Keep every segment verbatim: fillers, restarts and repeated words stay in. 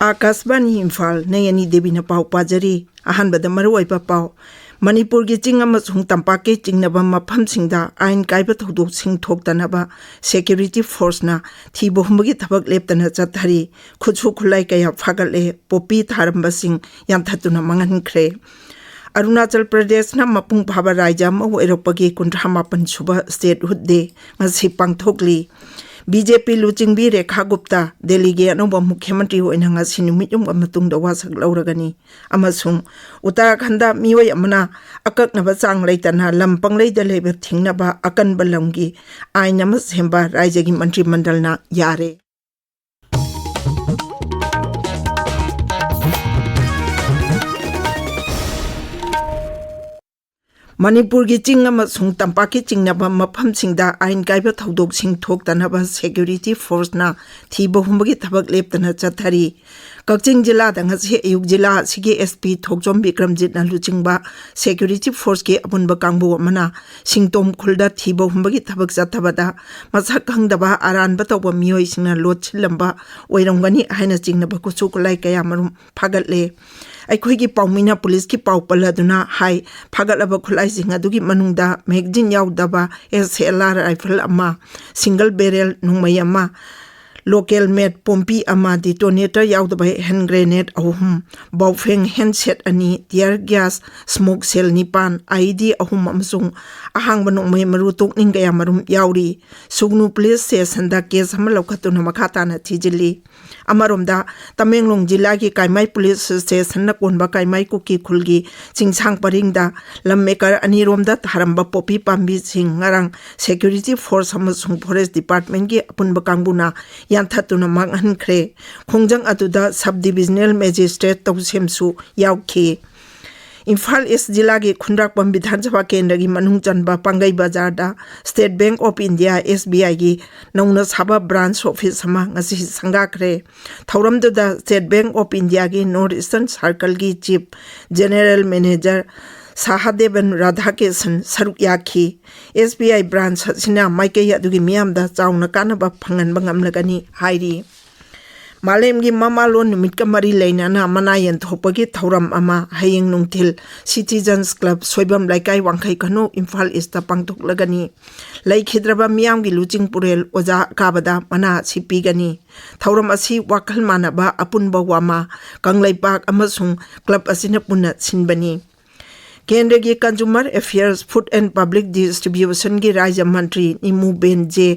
ꯑꯥꯀꯥꯁꯕꯥꯅꯤ ꯏꯝꯐꯥꯜ, ꯅꯩ ꯑꯅꯤ ꯗꯦꯕꯤꯅ ꯄꯥꯎ ꯄꯥꯖꯔꯤ꯫ ꯑꯍꯥꯟꯕꯗ ꯃꯔꯨꯑꯣꯏꯕ ꯄꯥꯎ꯫ ꯃꯅꯤꯄꯨꯔꯒꯤ ꯆꯤꯡ ꯑꯃꯁꯨꯡ ꯇꯝꯄꯥꯛꯀꯤ ꯆꯤꯡꯅꯕ ꯃꯐꯝꯁꯤꯡꯗ ꯑꯥꯏꯟ ꯀꯥꯏꯕ ꯊꯧꯗꯣꯛꯁꯤꯡ ꯊꯣꯛꯇꯅꯕ ꯁꯦꯀ꯭ꯌꯨꯔꯤꯇꯤ ꯐꯣꯔꯁꯅ ꯊꯤꯕ ꯍꯨꯝꯕꯒꯤ ꯊꯕꯛ ꯂꯦꯞꯇꯅ ꯆꯠꯊꯔꯤ꯫ ꯈꯨꯠꯁꯨ ꯈꯨꯠꯂꯥꯏ ꯀꯌꯥ ꯐꯥꯒꯠꯂꯦ꯫ ꯄꯣꯄꯤ ꯊꯥꯔꯝꯕꯁꯤꯡ ꯌꯥꯟꯊꯠꯇꯨꯅ ꯃꯥꯡꯍꯟꯈ꯭ꯔꯦ꯫ ꯑꯔꯨꯅꯥꯆꯜ ꯄ꯭ꯔꯗꯦꯁꯅ ꯃꯄꯨꯡ ꯐꯥꯕ ꯔꯥꯏꯖ꯭ꯌ ꯑꯃ ꯑꯣꯏꯔꯛꯄꯒꯤ ꯀꯨꯟꯊ꯭ꯔꯥ ꯃꯥꯄꯟ ꯁꯨꯕ ꯁ꯭ꯇꯦꯠꯍꯨꯗ ꯗꯦ ꯉꯁꯤ ꯄꯥꯡꯊꯣꯛꯂꯤ꯫ ꯕꯤ ꯖꯦ ꯄꯤ ꯂꯨꯆꯤꯡꯕꯤ ꯔꯦꯈꯥ ꯒꯨꯞꯇ ꯗꯦꯜꯂꯤꯒꯤ ꯑꯅꯧꯕ ꯃꯨꯈ꯭ꯌ ꯃꯟꯇ꯭ꯔꯤ ꯑꯣꯏꯅ ꯉꯁꯤ ꯅꯨꯃꯤꯠ ꯌꯨꯝꯒꯤ ꯃꯇꯨꯡꯗ ꯋꯥꯁꯛ ꯂꯧꯔꯒꯅꯤ꯫ ꯑꯃꯁꯨꯡ ꯎꯠꯇꯔꯥꯈꯟꯗ ꯃꯤꯑꯣꯏ ꯑꯃꯅ ꯑꯀꯛꯅꯕ ꯆꯥꯡ ꯂꯩꯇꯅ ꯂꯝ ꯄꯪꯂꯩꯗ ꯂꯩꯕ ꯊꯤꯡꯅꯕ ꯑꯀꯟꯕ ꯂꯝꯒꯤ ꯑꯥꯏꯟ ꯑꯃ ꯁꯦꯝꯕ ꯔꯥꯏꯖ꯭ꯌꯒꯤ ꯃꯟꯇ꯭ꯔꯤ ꯃꯟꯗꯜꯅ ꯌꯥꯔꯦ꯫ ꯃꯅꯤꯄꯨꯔꯒꯤ ꯆꯤꯡ ꯑꯃꯁꯨꯡ ꯇꯝꯄꯥꯛꯀꯤ ꯆꯤꯡꯅꯕ ꯃꯐꯝꯁꯤꯡꯗ ꯑꯥꯏꯟ ꯀꯥꯏꯕ ꯊꯧꯗꯣꯛꯁꯤꯡ ꯊꯣꯛꯇꯅꯕ ꯁꯦꯀ꯭ꯌꯨꯔꯤꯇꯤ ꯐꯣꯔꯁꯅ ꯊꯤꯕ ꯍꯨꯝꯕꯒꯤ ꯊꯕꯛ ꯂꯦꯞꯇꯅ ꯆꯠꯊꯔꯤ꯫ ꯀꯛꯆꯤꯡ ꯖꯤꯂꯥꯗ ꯉꯁꯤ ꯑꯌꯨꯛ ꯖꯤꯂꯥ ꯑꯁꯤꯒꯤ ꯑꯦꯁ ꯄꯤ ꯊꯣꯛꯆꯣꯝ ꯕꯤꯀ꯭ꯔꯝꯖꯤꯠꯅ ꯂꯨꯆꯤꯡꯕ ꯁꯦꯀ꯭ꯌꯨꯔꯤꯇꯤ ꯐꯣꯔꯁꯀꯤ ꯑꯄꯨꯟꯕ ꯀꯥꯡꯕꯨ ꯑꯃꯅ ꯁꯤꯡꯇꯣꯝ ꯈꯨꯜꯗ ꯊꯤꯕ ꯍꯨꯝꯕꯒꯤ ꯊꯕꯛ ꯆꯠꯊꯕꯗ ꯃꯁꯛ ꯈꯪꯗꯕ ꯑꯔꯥꯟꯕ ꯇꯧꯕ ꯃꯤꯑꯣꯏꯁꯤꯡꯅ ꯂꯣꯠꯁꯤꯜꯂꯝꯕ ꯑꯣꯏꯔꯝꯒꯅꯤ ꯍꯥꯏꯅ ꯆꯤꯡꯅꯕ ꯈꯨꯠꯁꯨ ꯈꯨꯠꯂꯥꯏ ꯀꯌꯥ ꯃꯔꯨꯝ ꯐꯥꯒꯠꯂꯦ꯫ ꯑꯩꯈꯣꯏꯒꯤ ꯄꯥꯎꯃꯤꯅ ꯄꯨꯂꯤꯁꯀꯤ ꯄꯥꯎ ꯄꯜꯂꯗꯨꯅ ꯍꯥꯏ, ꯐꯥꯒꯠꯂꯕ ꯈꯨꯠꯂꯥꯏꯁꯤꯡ ꯑꯗꯨꯒꯤ ꯃꯅꯨꯡꯗ ꯃꯦꯒꯖꯤꯟ ꯌꯥꯎꯗꯕ ꯑꯦꯁ ꯑꯦꯜ ꯑꯥꯔ ꯔꯥꯏꯐꯜ ꯑꯃ, ꯁꯤꯡꯒꯜ ꯕꯦꯔꯦꯜ ꯅꯣꯡꯃꯩ ꯑꯃ, ꯂꯣꯀꯦꯜ ꯃꯦꯠ ꯄꯣꯝꯄꯤ ꯑꯃ, ꯗꯤꯇꯣꯅꯦꯇꯔ ꯌꯥꯎꯗꯕ ꯍꯦꯟ ꯒ꯭ꯔꯦꯅꯦꯗ ꯑꯍꯨꯝ, ꯕꯥꯎꯐꯦꯡ ꯍꯦꯟꯁꯦꯠ ꯑꯅꯤ, ꯇꯤꯌꯔ ꯒ꯭ꯌꯥꯁ, ꯁ꯭ꯃꯣꯛ ꯁꯦꯜ ꯅꯤꯄꯥꯟ, ꯑꯥꯏ ꯏ ꯗꯤ ꯑꯍꯨꯝ ꯑꯃꯁꯨꯡ ꯑꯍꯥꯡꯕ ꯅꯣꯡꯃꯩ ꯃꯔꯨ ꯇꯣꯛꯅꯤꯡ ꯀꯌꯥ ꯃꯔꯨꯝ ꯌꯥꯎꯔꯤ꯫ ꯁꯨꯒꯅꯨ ꯄꯨꯂꯤꯁ ꯁ꯭ꯇꯦꯁꯟꯗ ꯀꯦꯁ ꯑꯃ ꯂꯧꯈꯠꯇꯨꯅ ꯃꯈꯥ ꯇꯥꯅ ꯊꯤꯖꯤꯜꯂꯤ꯫ ꯑꯃꯔꯣꯝꯗ, ꯇꯃꯦꯡꯂꯣꯡ ꯖꯤꯂꯥꯒꯤ ꯀꯥꯏꯃꯥꯏ ꯄꯨꯂꯤꯁ ꯁ꯭ꯇꯦꯁꯟꯅ ꯀꯣꯟꯕ ꯀꯥꯏꯃꯥꯏ ꯀꯨꯀꯤ ꯈꯨꯜꯒꯤ ꯆꯤꯡꯁꯥꯡ ꯄꯔꯤꯡꯗ ꯂꯝ ꯑꯦꯀꯔ ꯑꯅꯤꯔꯣꯝꯗ ꯊꯥꯔꯝꯕ ꯄꯣꯄꯤ ꯄꯥꯝꯕꯤꯁꯤꯡ ꯉꯔꯥꯡ ꯁꯦꯀ꯭ꯌꯨꯔꯤꯇꯤ ꯐꯣꯔꯁ ꯑꯃꯁꯨꯡ ꯐꯣꯔꯦꯁ ꯗꯤꯄꯥꯔꯠꯃꯦꯟꯒꯤ ꯑꯄꯨꯟꯕ ꯀꯥꯡꯕꯨꯅ ꯌꯥꯟꯊꯠꯇꯨꯅ ꯃꯥꯡꯍꯟꯈ꯭ꯔꯦ꯫ ꯈꯣꯡꯖꯪ ꯑꯗꯨꯗ ꯁꯕ ꯗꯤꯕꯤꯖꯅꯦꯜ ꯃꯦꯖꯤꯁꯇ꯭ꯔꯦꯠ ꯇꯧꯁꯦꯝꯁꯨ ꯌꯥꯎꯈꯤ꯫ ꯏꯝꯐꯥꯜ ꯏꯁ ꯖꯤꯂꯥꯒꯤ ꯈꯨꯟꯗ꯭ꯔꯥꯛꯄꯝ ꯕꯤꯙꯥꯟ ꯁꯚꯥ ꯀꯦꯟꯗ꯭ꯔꯒꯤ ꯃꯅꯨꯡ ꯆꯟꯕ ꯄꯥꯡꯒꯩ ꯕꯖꯥꯔꯗ state bank of India, S B ꯑꯥꯏꯒꯤ ꯅꯧꯅ ꯁꯥꯕ ꯕ꯭ꯔꯥꯟꯁ ꯑꯣꯐꯤꯁ ꯑꯃ ꯉꯁꯤ ꯁꯪꯒꯥꯈ꯭ꯔꯦ꯫ ꯊꯧꯔꯝꯗꯨꯗ ꯁ꯭ꯇꯦꯠ ꯕꯦꯡꯛ ꯑꯣꯐ ꯏꯟꯗꯤꯌꯥꯒꯤ ꯅꯣꯔꯠ ꯏꯁꯇꯔꯟ ꯁꯥꯔꯀꯜꯒꯤ chief general manager Sahadevan Radhakrishnan ꯁꯔꯨꯛ ꯌꯥꯈꯤ꯫ ꯑꯦꯁ ꯕꯤ ꯑꯥꯏ ꯕ꯭ꯔꯥꯟꯁ ꯑꯁꯤꯅ ꯃꯥꯏꯀꯩ ꯑꯗꯨꯒꯤ ꯃꯤꯌꯥꯝꯗ ꯆꯥꯎꯅ ꯀꯥꯟꯅꯕ ꯐꯪꯍꯟꯕ ꯉꯝꯂꯒꯅꯤ ꯍꯥꯏꯔꯤ꯫ ꯃꯥꯂꯦꯝꯒꯤ ꯃꯃꯥꯂꯣꯟ ꯅꯨꯃꯤꯠꯀ ꯃꯔꯤ ꯂꯩꯅꯅ ꯃꯅꯥ ꯌꯦꯟꯊꯣꯛꯄꯒꯤ ꯊꯧꯔꯝ ꯑꯃ ꯍꯌꯦꯡ ꯅꯨꯡꯊꯤꯜ Citizens Club, ꯁꯣꯏꯕꯝ ꯂꯩꯀꯥꯏ, ꯋꯥꯡꯈꯩ ꯈꯨꯅꯧ, ꯏꯝꯐꯥꯜ ꯏꯁꯇ ꯄꯥꯡꯊꯣꯛꯂꯒꯅꯤ꯫ ꯂꯩꯈꯤꯗ꯭ꯔꯕ ꯃꯤꯌꯥꯝꯒꯤ ꯂꯨꯆꯤꯡ ꯄꯨꯔꯦꯜ ꯑꯣꯖꯥ ꯑꯀꯥꯕꯗ ꯃꯅꯥ ꯑꯁꯤ ꯄꯤꯒꯅꯤ꯫ ꯊꯧꯔꯝ ꯑꯁꯤ ꯋꯥꯈꯜ ꯃꯥꯟꯅꯕ ꯑꯄꯨꯟꯕ ꯋꯥꯃꯥ, ꯀꯪꯂꯩꯄꯥꯛ ꯑꯃꯁꯨꯡ club ꯑꯁꯤꯅ ꯄꯨꯟꯅ ꯁꯤꯟꯕꯅꯤ꯫ ꯀꯦꯟꯗ꯭ꯔꯒꯤ Consumer Affairs, Food and Public Distribution ꯒꯤ ꯔꯥꯖ꯭ꯌ ꯃꯟꯇ꯭ꯔꯤ ꯅꯤꯃꯨ ꯕꯦꯟ ꯖꯦ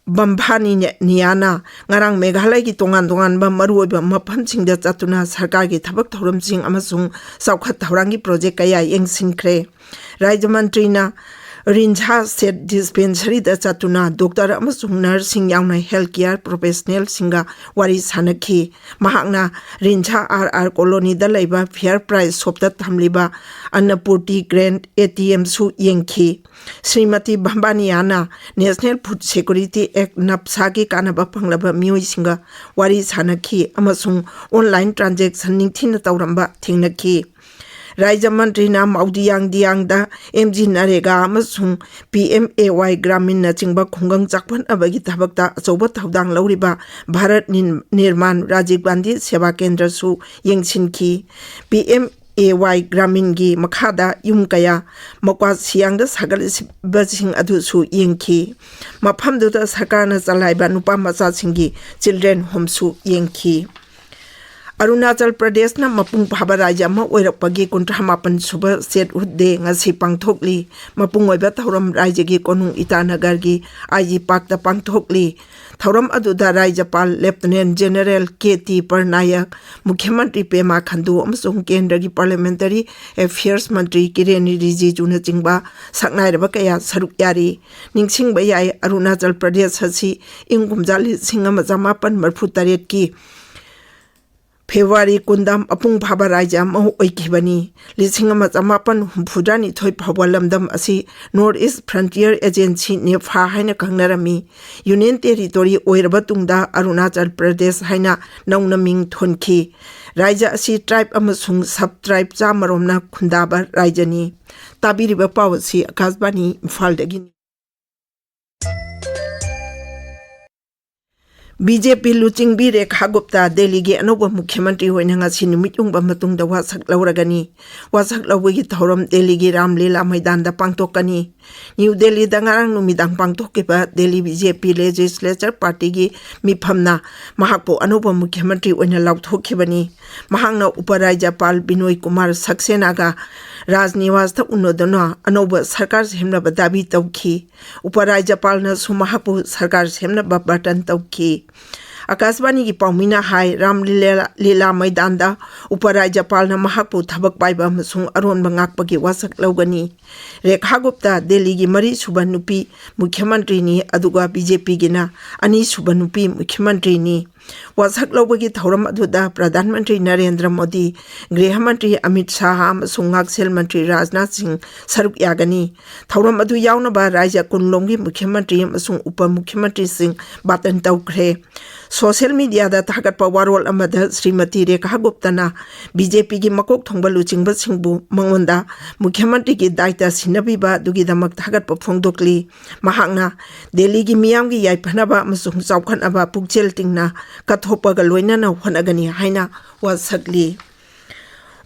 ꯕꯝꯚꯥꯅꯤꯌꯥꯅ ꯉꯔꯥꯡ ꯃꯦꯘꯥꯂꯌꯒꯤ ꯇꯣꯉꯥꯟ ꯇꯣꯉꯥꯟꯕ ꯃꯔꯨꯑꯣꯏꯕ ꯃꯐꯝꯁꯤꯡꯗ ꯆꯠꯇꯨꯅ ꯁꯔꯀꯥꯔꯒꯤ ꯊꯕꯛ ꯊꯧꯔꯝꯁꯤꯡ ꯑꯃꯁꯨꯡ ꯆꯥꯎꯈꯠ ꯊꯧꯔꯥꯡꯒꯤ project ꯀꯌꯥ ꯌꯦꯡꯁꯤꯟꯈ꯭ꯔꯦ꯫ ꯔꯥꯖ꯭ꯌ ꯃꯟꯇ꯭ꯔꯤꯅ ꯔꯤꯟꯁꯥ ꯁꯦꯠ dispensary ꯗ ꯆꯠꯇꯨꯅ doctor ꯑꯃꯁꯨꯡ nurse ꯁꯤꯡ ꯌꯥꯎꯅ health care professional ꯁꯤꯡꯒ ꯋꯥꯔꯤ ꯁꯥꯅꯈꯤ꯫ ꯃꯍꯥꯛꯅ ꯔꯤꯟꯁꯥ ꯑꯥꯔ ꯑꯥꯔ ꯀꯣꯂꯣꯅꯤꯗ ꯂꯩꯕ Fair Price Shop ꯇ ꯊꯝꯂꯤꯕ ꯑꯟꯅꯄꯨꯔꯇꯤ grain ATM ꯁꯨ ꯌꯦꯡꯈꯤ꯫ Shrimati ꯚꯝꯕꯥꯅꯤꯌꯥꯅ National Food Security Act, ꯅꯞꯁꯥꯒꯤ ꯀꯥꯟꯅꯕ ꯐꯪꯂꯕ ꯃꯤꯑꯣꯏꯁꯤꯡꯒ ꯋꯥꯔꯤ ꯁꯥꯅꯈꯤ ꯑꯃꯁꯨꯡ online transaction ꯅꯤꯡꯊꯤꯅ ꯇꯧꯔꯝꯕ ꯊꯦꯡꯅꯈꯤ꯫ ꯔꯥꯖ꯭ꯌ ꯃꯟꯇ꯭ꯔꯤꯅ ꯃꯥꯎꯗꯤꯌꯥꯡꯗꯤꯌꯥꯡꯗ ꯑꯦꯝ ꯖꯤ ꯅꯔꯦꯒꯥ ꯑꯃꯁꯨꯡ ꯄꯤ ꯑꯦꯝ ꯑꯦ ꯋꯥꯏ ꯒ꯭ꯔꯥꯃꯤꯟꯅꯆꯤꯡꯕ ꯈꯨꯡꯒꯪ ꯆꯥꯎꯈꯠꯅꯕꯒꯤ ꯊꯕꯛꯇ ꯑꯆꯧꯕ ꯊꯧꯗꯥꯡ ꯂꯧꯔꯤꯕ ꯚꯥꯔꯠ ꯅꯤꯔ-, ꯅꯤꯔꯃꯥꯟ ꯔꯥꯖꯤꯕ ꯒꯥꯟꯙꯤ ꯁꯦꯕꯥ ꯀꯦꯟꯗ꯭ꯔꯁꯨ ꯌꯦꯡꯁꯤꯟꯈꯤ꯫ ꯄꯤ ꯑꯦꯝ ꯑꯦ ꯋꯥꯏ ꯒ꯭ꯔꯥꯃꯤꯟꯒꯤ ꯃꯈꯥꯗ ꯌꯨꯝ ꯀꯌꯥ ꯃꯀ꯭ꯋꯥ ꯁꯤꯌꯥꯡꯗ ꯁꯥꯒꯠꯂꯤꯕꯁꯤꯡ ꯑꯗꯨꯁꯨ ꯌꯦꯡꯈꯤ꯫ ꯃꯐꯝꯗꯨꯗ ꯁꯔꯀꯥꯔꯅ ꯆꯂꯥꯏꯕ ꯅꯨꯄꯥ ꯃꯆꯥꯁꯤꯡꯒꯤ children home ꯁꯨ ꯌꯦꯡꯈꯤ꯫ ꯑꯔꯨꯅꯥꯆꯜ ꯄ꯭ꯔꯗꯦꯁꯅ ꯃꯄꯨꯡ ꯐꯥꯕ ꯔꯥꯖ꯭ꯌ ꯑꯃ ꯑꯣꯏꯔꯛꯄꯒꯤ ꯀꯨꯟꯊ꯭ꯔꯥ ꯃꯥꯄꯟ ꯁꯨꯕ statehood day ꯉꯁꯤ ꯄꯥꯡꯊꯣꯛꯂꯤ꯫ ꯃꯄꯨꯡ ꯑꯣꯏꯕ ꯊꯧꯔꯝ ꯔꯥꯖ꯭ꯌꯒꯤ ꯀꯣꯅꯨꯡ ꯏꯇꯥꯅꯒꯔꯒꯤ ꯑꯥꯏ ꯖꯤ ꯄꯥꯔꯛꯇ ꯄꯥꯡꯊꯣꯛꯂꯤ꯫ ꯊꯧꯔꯝ ꯑꯗꯨꯗ ꯔꯥꯖ꯭ꯌꯄꯥꯜ Lieutenant General ꯀꯦ ꯇꯤ ꯄꯔꯅꯥꯌꯛ, ꯃꯨꯈ꯭ꯌ ꯃꯟꯇ꯭ꯔꯤ ꯄꯦꯃꯥ ꯈꯟꯗꯨ ꯑꯃꯁꯨꯡ ꯀꯦꯟꯗ꯭ꯔꯒꯤ Parliamentary Affairs ꯃꯟꯇ꯭ꯔꯤ ꯀꯤꯔꯦꯟ ꯔꯤꯖꯤꯖꯨꯅꯆꯤꯡꯕ ꯁꯛꯅꯥꯏꯔꯕ ꯀꯌꯥ ꯁꯔꯨꯛ ꯌꯥꯔꯤ꯫ ꯅꯤꯡꯁꯤꯡꯕ ꯌꯥꯏ, ꯑꯔꯨꯅꯥꯆꯜ ꯄ꯭ꯔꯗꯦꯁ ꯑꯁꯤ ꯏꯪ ꯀꯨꯝꯖꯥ ꯂꯤꯁꯤꯡ ꯑꯃ ꯆꯃꯥꯄꯟ ꯃꯔꯤꯐꯨ ꯇꯔꯦꯠꯀꯤ ꯐꯦꯕ꯭ꯔꯨꯋꯥꯔꯤ ꯀꯨꯟꯗ ꯃꯄꯨꯡ ꯐꯥꯕ ꯔꯥꯖ꯭ꯌ ꯑꯃ ꯑꯣꯏꯈꯤꯕꯅꯤ꯫ ꯂꯤꯁꯤꯡ ꯑꯃ ꯆꯃꯥꯄꯟ ꯍꯨꯝꯐꯨꯇꯔꯥꯅꯤꯊꯣꯏ ꯐꯥꯎꯕ ꯂꯝꯗꯝ ꯑꯁꯤ North East Frontier Agency, ꯅꯦꯐꯥ ꯍꯥꯏꯅ ꯈꯪꯅꯔꯝꯃꯤ꯫ Union Territory ꯑꯣꯏꯔꯕ ꯇꯨꯡꯗ ꯑꯔꯨꯅꯥꯆꯜ ꯄ꯭ꯔꯗꯦꯁ ꯍꯥꯏꯅ ꯅꯧꯅ ꯃꯤꯡ ꯊꯣꯟꯈꯤ꯫ ꯔꯥꯖ꯭ꯌ ꯑꯁꯤ tribe ꯑꯃꯁꯨꯡ sub-tribe ꯆꯥꯃꯔꯣꯝꯅ ꯈꯨꯟꯗꯥꯕ ꯔꯥꯖ꯭ꯌꯅꯤ꯫ ꯇꯥꯕꯤꯔꯤꯕ ꯄꯥꯎ ꯑꯁꯤ ꯑꯀꯥꯁꯕꯥꯅꯤ ꯏꯝꯐꯥꯜꯗꯒꯤꯅꯤ꯫ ꯕꯤ ꯖꯦ ꯄꯤ ꯂꯨꯆꯤꯡꯕꯤ ꯔꯦꯈꯥ ꯒꯨꯞꯇꯥ ꯗꯦꯜꯂꯤꯒꯤ ꯑꯅꯧꯕ ꯃꯨꯈ꯭ꯌ ꯃꯟꯇ꯭ꯔꯤ ꯑꯣꯏꯅ ꯉꯁꯤ ꯅꯨꯃꯤꯠ ꯌꯨꯡꯕ ꯃꯇꯨꯡꯗ ꯋꯥꯁꯛ ꯂꯧꯔꯒꯅꯤ꯫ ꯋꯥꯁꯛ ꯂꯧꯕꯒꯤ ꯊꯧꯔꯝ ꯗꯦꯜꯂꯤꯒꯤ ꯔꯥꯝꯂꯤꯂꯥ ꯃꯩꯗꯥꯟꯗ ꯄꯥꯡꯊꯣꯛꯀꯅꯤ꯫ ꯅ꯭ꯌꯨ ꯗꯦꯜꯂꯤꯗ ꯉꯔꯥꯡ ꯅꯨꯃꯤꯗꯥꯡ ꯄꯥꯡꯊꯣꯛꯈꯤꯕ ꯗꯦꯜꯂꯤ ꯕꯤ ꯖꯦ ꯄꯤ ꯂꯦꯖꯤꯁꯂꯦꯆꯔ ꯄꯥꯔꯇꯤꯒꯤ ꯃꯤꯐꯝꯅ ꯃꯍꯥꯛꯄꯨ ꯑꯅꯧꯕ ꯃꯨꯈ꯭ꯌ ꯃꯟꯇ꯭ꯔꯤ ꯑꯣꯏꯅ ꯂꯥꯎꯊꯣꯛꯈꯤꯕꯅꯤ꯫ ꯃꯍꯥꯛꯅ ꯎꯄꯔꯥꯖ꯭ꯌꯄꯥꯜ ꯕꯤꯅꯣꯏ ꯀꯨꯃꯥꯔ ꯁꯛꯁꯦꯅꯥꯒ ꯔꯥꯖꯅꯤꯋꯥꯁꯇ ꯎꯅꯗꯨꯅ ꯑꯅꯧꯕ ꯁꯔꯀꯥꯔ ꯁꯦꯝꯅꯕ ꯗꯥꯕꯤ ꯇꯧꯈꯤ꯫ ꯎꯄꯔꯥꯖ꯭ꯌꯄꯥꯜꯅꯁꯨ ꯃꯍꯥꯛꯄꯨ ꯁꯔꯀꯥꯔ ꯁꯦꯝꯅꯕ ꯕꯥꯔꯇꯟ ꯇꯧꯈꯤ꯫ ꯑꯀꯥꯁꯕꯥꯅꯤꯒꯤ ꯄꯥꯎꯃꯤꯅ ꯍꯥꯏ, ꯔꯥꯝ ꯂꯤꯂꯥ, ꯂꯤꯂꯥ ꯃꯩꯗꯥꯟꯗ ꯎꯄꯔꯥꯖ꯭ꯌꯄꯥꯜꯅ ꯃꯍꯥꯛꯄꯨ ꯊꯕꯛ ꯄꯥꯏꯕ ꯑꯃꯁꯨꯡ ꯑꯔꯣꯟꯕ ꯉꯥꯛꯄꯒꯤ ꯋꯥꯁꯛ ꯂꯧꯒꯅꯤ꯫ ꯔꯦꯈꯥ ꯒꯨꯞꯇꯥ ꯗꯦꯜꯂꯤꯒꯤ ꯃꯔꯤꯁꯨꯕ ꯅꯨꯄꯤ ꯃꯨꯈ꯭ꯌ ꯃꯟꯇ꯭ꯔꯤꯅꯤ, ꯑꯗꯨꯒ ꯕꯤ ꯖꯦ ꯄꯤꯒꯤꯅ ꯑꯅꯤꯁꯨꯕ ꯅꯨꯄꯤ ꯃꯨꯈ꯭ꯌ ꯃꯟꯇ꯭ꯔꯤꯅꯤ꯫ ꯋꯥꯁꯛ ꯂꯧꯕꯒꯤ ꯊꯧꯔꯝ ꯑꯗꯨꯗ ꯄ꯭ꯔꯙꯥꯟ ꯃꯟꯇ꯭ꯔꯤ ꯅꯔꯦꯟꯗ꯭ꯔ ꯃꯣꯗꯤ, ꯒ꯭ꯔꯤꯍ ꯃꯟꯇ꯭ꯔꯤ ꯑꯃꯤꯠ ꯁꯥꯍ ꯑꯃꯁꯨꯡ ꯉꯥꯛꯁꯦꯜ ꯃꯟꯇ꯭ꯔꯤ ꯔꯥꯖꯅꯥꯊ ꯁꯤꯡ ꯁꯔꯨꯛ ꯌꯥꯒꯅꯤ꯫ ꯊꯧꯔꯝ ꯑꯗꯨ ꯌꯥꯎꯅꯕ ꯔꯥꯖ꯭ꯌ ꯀꯨꯟꯂꯣꯝꯒꯤ ꯃꯨꯈ꯭ꯌ ꯃꯟꯇ꯭ꯔꯤ ꯑꯃꯁꯨꯡ ꯎꯄ ꯃꯨꯈ꯭ꯌ ꯃꯟꯇ꯭ꯔꯤꯁꯤꯡ ꯕꯥꯇꯟ ꯇꯧꯈ꯭ꯔꯦ꯫ ꯁꯣꯁꯤꯌꯦꯜ ꯃꯤꯗꯤꯌꯥꯗ ꯊꯥꯒꯠꯄ ꯋꯥꯔꯣꯜ ꯑꯃꯗ ꯁ꯭ꯔꯤꯃꯇꯤ ꯔꯦꯈꯥ ꯒꯨꯞꯇꯅ ꯕꯤ ꯖꯦ ꯄꯤꯒꯤ ꯃꯀꯣꯛ ꯊꯣꯡꯕ ꯂꯨꯆꯤꯡꯕꯁꯤꯡꯕꯨ ꯃꯉꯣꯟꯗ ꯃꯨꯈ꯭ꯌ ꯃꯟꯇ꯭ꯔꯤꯒꯤ ꯗꯥꯏꯇ ꯁꯤꯟꯅꯕꯤꯕ ꯑꯗꯨꯒꯤꯗꯃꯛ ꯊꯥꯒꯠꯄ ꯐꯣꯡꯗꯣꯛꯂꯤ꯫ ꯃꯍꯥꯛꯅ ꯗꯦꯜꯂꯤꯒꯤ ꯃꯤꯌꯥꯝꯒꯤ ꯌꯥꯏꯐꯅꯕ ꯑꯃꯁꯨꯡ ꯆꯥꯎꯈꯠꯅꯕ ꯄꯨꯛꯆꯦꯜ ꯇꯤꯡꯅ ꯀꯠꯊꯣꯛꯄꯒ ꯂꯣꯏꯅꯅ ꯍꯣꯠꯅꯒꯅꯤ ꯍꯥꯏꯅ ꯋꯥꯁꯛꯂꯤ꯫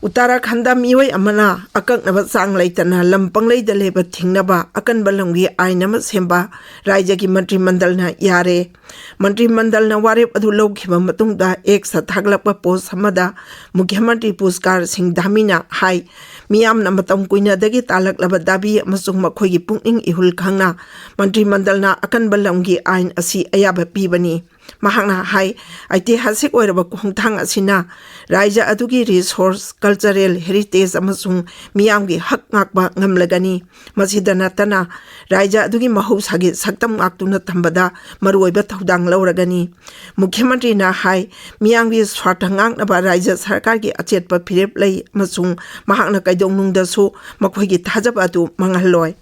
ꯎꯠꯇꯔꯥꯈꯟꯗ ꯃꯤꯑꯣꯏ ꯑꯃꯅ ꯑꯀꯛꯅꯕ ꯆꯥꯡ ꯂꯩꯇꯅ ꯂꯝ ꯄꯪꯂꯩꯗ ꯂꯩꯕ ꯊꯤꯡꯅꯕ ꯑꯀꯟꯕ ꯂꯝꯒꯤ ꯑꯥꯏꯟ ꯑꯃ ꯁꯦꯝꯕ ꯔꯥꯖ꯭ꯌꯒꯤ ꯃꯟꯇ꯭ꯔꯤ ꯃꯟꯗꯜꯅ ꯌꯥꯔꯦ꯫ ꯃꯟꯇ꯭ꯔꯤ ꯃꯟꯗꯜꯅ ꯋꯥꯔꯦꯞ ꯑꯗꯨ ꯂꯧꯈꯤꯕ ꯃꯇꯨꯡꯗ X ꯊꯥꯒꯠꯂꯛꯄ ꯄꯣꯁ ꯑꯃꯗ ꯃꯨꯈ꯭ꯌ ꯃꯟꯇ꯭ꯔꯤ ꯄꯨꯁꯀꯥꯔ ꯁꯤꯡ ꯙꯥꯃꯤꯅ ꯍꯥꯏ, ꯃꯤꯌꯥꯝꯅ ꯃꯇꯝ ꯀꯨꯏꯅꯗꯒꯤ ꯇꯥꯜꯂꯛꯂꯕ ꯗꯥꯕꯤ ꯑꯃꯁꯨꯡ ꯃꯈꯣꯏꯒꯤ ꯄꯨꯛꯅꯤꯡ ꯏꯍꯨꯜ ꯈꯪꯅ ꯃꯟꯇ꯭ꯔꯤ ꯃꯟꯗꯜꯅ ꯑꯀꯟꯕ ꯂꯝꯒꯤ ꯑꯥꯏꯟ ꯑꯁꯤ ꯑꯌꯥꯕ ꯄꯤꯕꯅꯤ꯫ ꯃꯍꯥꯛꯅ ꯍꯥꯏ, ꯑꯩꯇꯤꯍꯥꯁꯤꯛ ꯑꯣꯏꯔꯕ ꯈꯣꯡꯊꯥꯡ ꯑꯁꯤꯅ ꯔꯥꯖ꯭ꯌ ꯑꯗꯨꯒꯤ ꯔꯤꯁꯣꯔꯁ, ꯀꯜꯆꯔꯦꯜ ꯍꯦꯔꯤꯇꯦꯖ ꯑꯃꯁꯨꯡ ꯃꯤꯌꯥꯝꯒꯤ ꯍꯛ ꯉꯥꯛꯄ ꯉꯝꯂꯒꯅꯤ꯫ ꯃꯁꯤꯗ ꯅꯠꯇꯅ ꯔꯥꯖ꯭ꯌ ꯑꯗꯨꯒꯤ ꯃꯍꯧꯁꯥꯒꯤ ꯁꯛꯇꯝ ꯉꯥꯛꯇꯨꯅ ꯊꯝꯕꯗ ꯃꯔꯨꯑꯣꯏꯕ ꯊꯧꯗꯥꯡ ꯂꯧꯔꯒꯅꯤ꯫ ꯃꯨꯈ꯭ꯌ ꯃꯟꯇ꯭ꯔꯤꯅ ꯍꯥꯏ, ꯃꯤꯌꯥꯝꯒꯤ ꯁ꯭ꯋꯥꯔꯊ ꯉꯥꯛꯅꯕ ꯔꯥꯖ꯭ꯌ ꯁꯔꯀꯥꯔꯒꯤ ꯑꯆꯦꯠꯄ ꯐꯤꯔꯦꯞ ꯂꯩ ꯑꯃꯁꯨꯡ ꯃꯍꯥꯛꯅ ꯀꯩꯗꯧꯅꯨꯡꯗꯁꯨ ꯃꯈꯣꯏꯒꯤ ꯊꯥꯖꯕ ꯑꯗꯨ ꯃꯥꯡꯍꯜꯂꯣꯏ꯫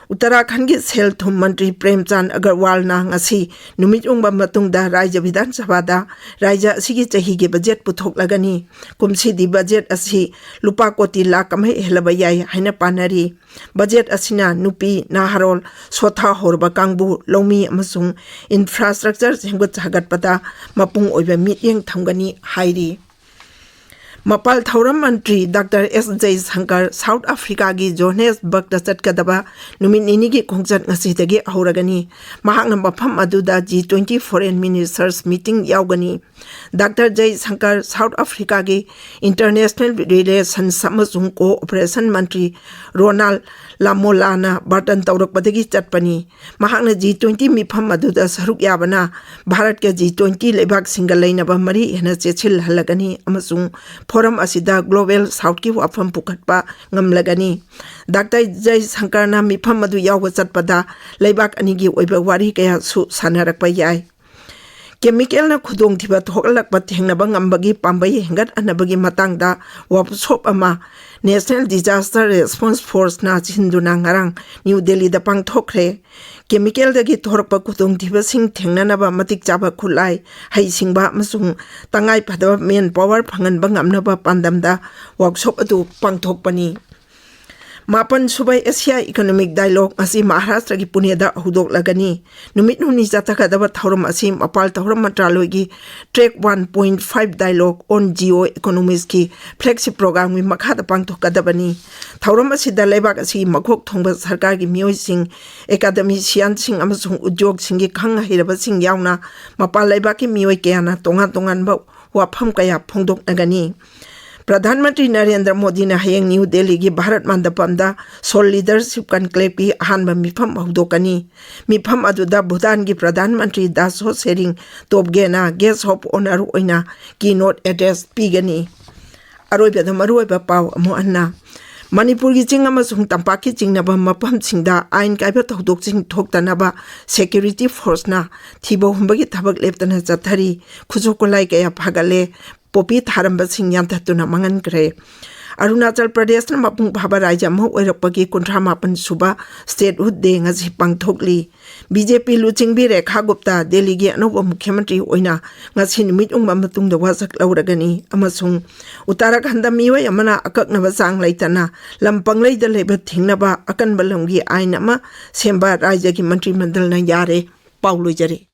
ꯎꯠꯇꯔꯥꯈꯟꯒꯤ ꯁꯦꯜ ꯊꯨꯝ ꯃꯟꯇ꯭ꯔꯤ ꯄ꯭ꯔꯦꯝꯆꯥꯟ ꯑꯒꯔꯋꯥꯜꯅ ꯉꯁꯤ ꯅꯨꯃꯤꯠ ꯌꯨꯡꯕ ꯃꯇꯨꯡꯗ ꯔꯥꯖ꯭ꯌ ꯕꯤꯙꯥꯟ ꯁꯚꯥꯗ ꯔꯥꯖ꯭ꯌ ꯑꯁꯤꯒꯤ ꯆꯍꯤꯒꯤ ꯕꯖꯦꯠ ꯄꯨꯊꯣꯛꯂꯒꯅꯤ꯫ ꯀꯨꯝꯁꯤꯗꯤ ꯕꯖꯦꯠ ꯑꯁꯤ ꯂꯨꯄꯥ ꯀꯣꯇꯤ ꯂꯥꯈ ꯑꯃ ꯍꯦꯜꯂꯕ ꯌꯥꯏ ꯍꯥꯏꯅ ꯄꯥꯅꯔꯤ꯫ ꯕꯖꯦꯠ ꯑꯁꯤꯅ ꯅꯨꯄꯤ, ꯅꯍꯥꯔꯣꯜ, ꯁꯣꯊꯥ ꯍꯧꯔꯕ ꯀꯥꯡꯕꯨ, ꯂꯧꯃꯤ ꯑꯃꯁꯨꯡ ꯏꯟꯐ꯭ꯔꯥꯁ꯭ꯇ꯭ꯔꯛꯆꯔ ꯁꯦꯝꯒꯠ ꯁꯥꯒꯠꯄꯗ ꯃꯄꯨꯡ ꯑꯣꯏꯕ ꯃꯤꯠꯌꯦꯡ ꯊꯝꯒꯅꯤ ꯍꯥꯏꯔꯤ꯫ ꯃꯄꯥꯜ ꯊꯧꯔꯝ ꯃꯟꯇ꯭ꯔꯤ ꯗꯥꯛꯇꯔ ꯑꯦꯁ ꯖꯌꯁꯪꯀꯔ ꯁꯥꯎꯠ ꯑꯐ꯭ꯔꯤꯀꯥꯒꯤ ꯖꯣꯍꯥꯅꯦꯁꯕꯔꯒꯇ ꯆꯠꯀꯗꯕ ꯅꯨꯃꯤꯠ ꯅꯤꯅꯤꯒꯤ ꯈꯣꯡꯆꯠ ꯉꯁꯤꯗꯒꯤ ꯍꯧꯔꯒꯅꯤ꯫ ꯃꯍꯥꯛꯅ ꯃꯐꯝ ꯑꯗꯨꯗ G twenty foreign ministers meeting ꯌꯥꯎꯒꯅꯤ꯫ ꯗꯥꯛꯇꯔ ꯖꯌꯁꯪꯀꯔ ꯁꯥꯎꯠ ꯑꯐ꯭ꯔꯤꯀꯥꯒꯤ ꯏꯟꯇꯔꯅꯦꯁꯅꯦꯜ ꯔꯤꯂꯦꯁꯟꯁ ꯑꯃꯁꯨꯡ ꯀꯣꯑꯣꯄꯔꯦꯁꯟ ꯃꯟꯇ꯭ꯔꯤ ꯔꯣꯅꯥꯜ ꯂꯥꯃꯣꯂꯥꯅ ꯕꯥꯔꯇꯟ ꯇꯧꯔꯛꯄꯗꯒꯤ ꯆꯠꯄꯅꯤ꯫ ꯃꯍꯥꯛꯅ ꯖꯤ ꯇ꯭ꯋꯦꯟꯇꯤ ꯃꯤꯐꯝ ꯑꯗꯨꯗ ꯁꯔꯨꯛ ꯌꯥꯕꯅ ꯚꯥꯔꯠꯀ ꯖꯤ ꯇ꯭ꯋꯦꯟꯇꯤ ꯂꯩꯕꯥꯛꯁꯤꯡꯒ ꯂꯩꯅꯕ ꯃꯔꯤ ꯍꯦꯟꯅ ꯆꯦꯠꯁꯤꯜꯍꯜꯂꯒꯅꯤ ꯑꯃꯁꯨꯡ ꯐꯣꯔꯝ ꯑꯁꯤꯗ ꯒ꯭ꯂꯣꯕꯦꯜ ꯁꯥꯎꯠꯀꯤ ꯋꯥꯐꯝ ꯄꯨꯈꯠꯄ ꯉꯝꯂꯒꯅꯤ꯫ ꯗꯥꯛꯇꯔ ꯖꯌꯁꯪꯀꯔꯅ ꯃꯤꯐꯝ ꯑꯗꯨ ꯌꯥꯎꯕ ꯆꯠꯄꯗ ꯂꯩꯕꯥꯛ ꯑꯅꯤꯒꯤ ꯑꯣꯏꯕ ꯋꯥꯔꯤ ꯀꯌꯥꯁꯨ ꯁꯥꯟꯅꯔꯛꯄ ꯌꯥꯏ꯫ ꯀꯦꯃꯤꯀꯦꯜꯅ ꯈꯨꯗꯣꯡꯊꯤꯕ ꯊꯣꯛꯍꯜꯂꯛꯄ ꯊꯦꯡꯅꯕ ꯉꯝꯕꯒꯤ ꯄꯥꯝꯕꯩ ꯍꯦꯟꯒꯠꯍꯟꯅꯕꯒꯤ ꯃꯇꯥꯡꯗ ꯋꯥꯛꯁꯣꯞ ꯑꯃ ꯅꯦꯁꯅꯦꯜ ꯗꯤꯖꯥꯁꯇꯔ ꯔꯦꯁꯄꯣꯟꯁ ꯐꯣꯔꯁꯅ ꯁꯤꯟꯗꯨꯅ ꯉꯔꯥꯡ ꯅ꯭ꯌꯨ ꯗꯦꯜꯂꯤꯗ ꯄꯥꯡꯊꯣꯛꯈ꯭ꯔꯦ꯫ ꯀꯦꯃꯤꯀꯦꯜꯗꯒꯤ ꯊꯣꯔꯛꯄ ꯈꯨꯗꯣꯡꯊꯤꯕꯁꯤꯡ ꯊꯦꯡꯅꯅꯕ ꯃꯇꯤꯛ ꯆꯥꯕ ꯈꯨꯠꯂꯥꯏ, ꯍꯩꯁꯤꯡꯕ ꯑꯃꯁꯨꯡ ꯇꯉꯥꯏ ꯐꯗꯕ ꯃꯦꯟ ꯄꯥꯋꯔ ꯐꯪꯍꯟꯕ ꯉꯝꯅꯕ ꯄꯥꯟꯗꯝꯗ ꯋꯥꯛꯁꯣꯞ ꯑꯗꯨ ꯄꯥꯡꯊꯣꯛꯄꯅꯤ꯫ ꯃꯥꯄꯟ ꯁꯨꯕ ꯑꯦꯁꯤꯌꯥ ꯏꯀꯣꯅꯣꯃꯤꯛ ꯗꯥꯏꯂꯣꯒ ꯉꯁꯤ ꯃꯍꯥꯔꯥꯁꯇ꯭ꯔꯒꯤ ꯄꯨꯅꯦꯗ ꯍꯧꯗꯣꯛꯂꯒꯅꯤ꯫ ꯅꯨꯃꯤꯠ ꯍꯨꯝꯅꯤ ꯆꯠꯊꯒꯗꯕ ꯊꯧꯔꯝ ꯑꯁꯤ ꯃꯄꯥꯜ ꯊꯧꯔꯝ ꯃꯟꯇ꯭ꯔꯥꯂꯣꯏꯒꯤ track one point five dialogue on geo ꯏꯀꯣꯅꯣꯃꯤꯁꯀꯤ ꯐ꯭ꯂꯦꯒꯁꯤꯞ ꯄ꯭ꯔꯣꯒ꯭ꯔꯥꯝꯒꯤ ꯃꯈꯥꯗ ꯄꯥꯡꯊꯣꯛꯀꯗꯕꯅꯤ꯫ ꯊꯧꯔꯝ ꯑꯁꯤꯗ ꯂꯩꯕꯥꯛ ꯑꯁꯤꯒꯤ ꯃꯀꯣꯛ ꯊꯣꯡꯕ ꯁꯔꯀꯥꯔꯒꯤ ꯃꯤꯑꯣꯏꯁꯤꯡ, ꯑꯦꯀꯥꯗꯃꯤꯁꯤꯌꯥꯟꯁꯤꯡ ꯑꯃꯁꯨꯡ ꯎꯗ꯭ꯌꯣꯒꯁꯤꯡꯒꯤ ꯈꯪ ꯍꯩꯔꯕꯁꯤꯡ ꯌꯥꯎꯅ ꯃꯄꯥꯟ ꯂꯩꯕꯥꯛꯀꯤ ꯃꯤꯑꯣꯏ ꯀꯌꯥꯅ ꯇꯣꯉꯥꯟ ꯇꯣꯉꯥꯟꯕ ꯋꯥꯐꯝ ꯀꯌꯥ ꯐꯣꯡꯗꯣꯛꯅꯒꯅꯤ꯫ ꯄ꯭ꯔꯙꯥꯟ ꯃꯟꯇ꯭ꯔꯤ ꯅꯔꯦꯟꯗ꯭ꯔ ꯃꯣꯗꯤꯅ ꯍꯌꯦꯡ ꯅ꯭ꯌꯨ ꯗꯦꯜꯂꯤꯒꯤ ꯚꯥꯔꯠ ꯃꯟꯗꯄꯝꯗ ꯁꯣꯜ ꯂꯤꯗꯔꯁꯤꯞ ꯀꯟꯀ꯭ꯂꯦꯕꯀꯤ ꯑꯍꯥꯟꯕ ꯃꯤꯐꯝ ꯍꯧꯗꯣꯛꯀꯅꯤ꯫ ꯃꯤꯐꯝ ꯑꯗꯨꯗ ꯚꯨꯇꯥꯟꯒꯤ Pradhan Mantri ꯗꯥꯁꯣ sharing ꯇꯣꯞꯒꯦꯅ guest of honour ꯑꯣꯏꯅ ꯀꯤꯅꯣꯠ ꯑꯦꯗ꯭ꯔꯦꯁ ꯄꯤꯒꯅꯤ꯫ ꯑꯔꯣꯏꯕꯗ ꯃꯔꯨꯑꯣꯏꯕ ꯄꯥꯎ ꯑꯃꯨꯛ ꯍꯟꯅ꯫ ꯃꯅꯤꯄꯨꯔꯒꯤ ꯆꯤꯡ ꯑꯃꯁꯨꯡ ꯇꯝꯄꯥꯛꯀꯤ ꯆꯤꯡꯅꯕ ꯃꯐꯝꯁꯤꯡꯗ ꯑꯥꯏꯟ ꯀꯥꯏꯕ ꯊꯧꯗꯣꯛꯁꯤꯡ ꯊꯣꯛꯇꯅꯕ ꯁꯦꯀ꯭ꯌꯨꯔꯤꯇꯤ ꯐꯣꯔꯁꯅ ꯊꯤꯕ ꯍꯨꯝꯕꯒꯤ ꯊꯕꯛ ꯂꯦꯞꯇꯅ ꯆꯠꯊꯔꯤ꯫ ꯈꯨꯠꯁꯨ ꯈꯨꯠꯂꯥꯏ ꯀꯌꯥ ꯐꯥꯒꯠꯂꯦ꯫ ꯄꯣꯄꯤ ꯊꯥꯔꯝꯕꯁꯤꯡ ꯌꯥꯟꯊꯠꯇꯨꯅ ꯃꯥꯡꯍꯟꯈ꯭ꯔꯦ꯫ ꯑꯔꯨꯅꯥꯆꯜ ꯄ꯭ꯔꯗꯦꯁꯅ ꯃꯄꯨꯡ ꯐꯥꯕ ꯔꯥꯖ꯭ꯌ ꯑꯃ ꯑꯣꯏꯔꯛꯄꯒꯤ ꯀꯨꯟꯊ꯭ꯔꯥ ꯃꯥꯄꯟ ꯁꯨꯕ statehood day ꯉꯁꯤ ꯄꯥꯡꯊꯣꯛꯂꯤ꯫ ꯕꯤ ꯖꯦ ꯄꯤ ꯂꯨꯆꯤꯡꯕꯤ ꯔꯦꯈꯥ ꯒꯨꯞꯇꯥ ꯗꯦꯜꯂꯤꯒꯤ ꯑꯅꯧꯕ ꯃꯨꯈ꯭ꯌꯃꯟꯇ꯭ꯔꯤ ꯑꯣꯏꯅ ꯉꯁꯤ ꯅꯨꯃꯤꯠ ꯌꯨꯡꯕ ꯃꯇꯨꯡꯗ ꯋꯥꯁꯛ ꯂꯧꯔꯒꯅꯤ ꯑꯃꯁꯨꯡ ꯎꯠꯇꯔꯥꯈꯟꯗ ꯃꯤꯑꯣꯏ ꯑꯃꯅ ꯑꯀꯛꯅꯕ ꯆꯥꯡ ꯂꯩꯇꯅ ꯂꯝ ꯄꯪꯂꯩꯗ ꯂꯩꯕ ꯊꯤꯡꯅꯕ ꯑꯀꯟꯕ ꯂꯝꯒꯤ ꯑꯥꯏꯟ ꯑꯃ ꯁꯦꯝꯕ ꯔꯥꯖ꯭ꯌꯒꯤ ꯃꯟꯇ꯭ꯔꯤ ꯃꯟꯗꯜꯅ ꯌꯥꯔꯦ꯫ ꯄꯥꯎ ꯂꯣꯏꯖꯔꯦ꯫